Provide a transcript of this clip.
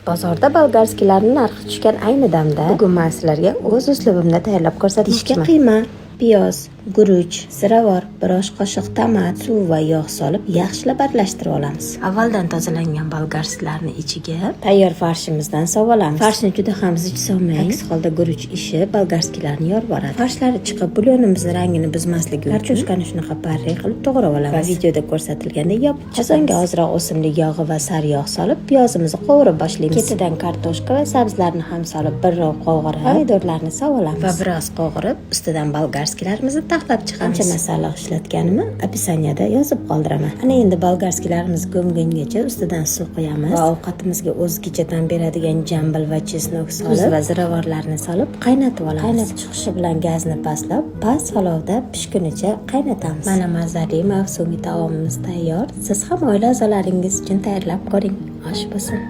Bozorda болгарский larning narxi tushgan ayni damda bugun man sizlarga o'z uslubimda tayyorlab ko'rsatmoqchiman. Qiyma, piyoz, guruch, ziravor, bir osh qoshiq tomat, suv va yog' solib, yaxshilab aralashtirib olamiz. Avvaldan tozalangan болгарский larni ichiga tayyor farshimizdan solib olamiz. Farshni juda ham zich solmang, aks holda guruch ishib, болгарский larni yorib yuboradi. Farshlari chiqib, bulyonimizni rangini buzmasligi uchun kartoshkani shunaqa parre qilib to'g'rab olamiz va videoda ko'rsatilgandek yopib chiqamiz. Qozonga ozroq o'simlik yog'i va sariyog' solib, piyozimizni qovurib boshlaymiz. Ketidan kartoshka va sabzilarni ham solib, birrov qovurib, pomidorlarni solib olamiz va biroz qovurib, ustidan болгарский larimizni taxlab chiqamiz. Qancha masalliq ishlatganimni описание da yozib qoldiraman. Ana endi болгарский larimiz ko'mgungacha ustidan suv quyamiz va ovqatimizga o'zgacha ta'm beradigan jambil va чеснок solib, tuz va ziravorlarni solib qaynatib olamiz. Qaynab chiqishi bilan gazni pastlab, past olovda pishgunicha qaynatamiz. Mana, mazali mavsumiy taomimiz tayyor. Siz ham oila a'zolaringiz uchun tayyorlab ko'ring. Osh bo'lsin.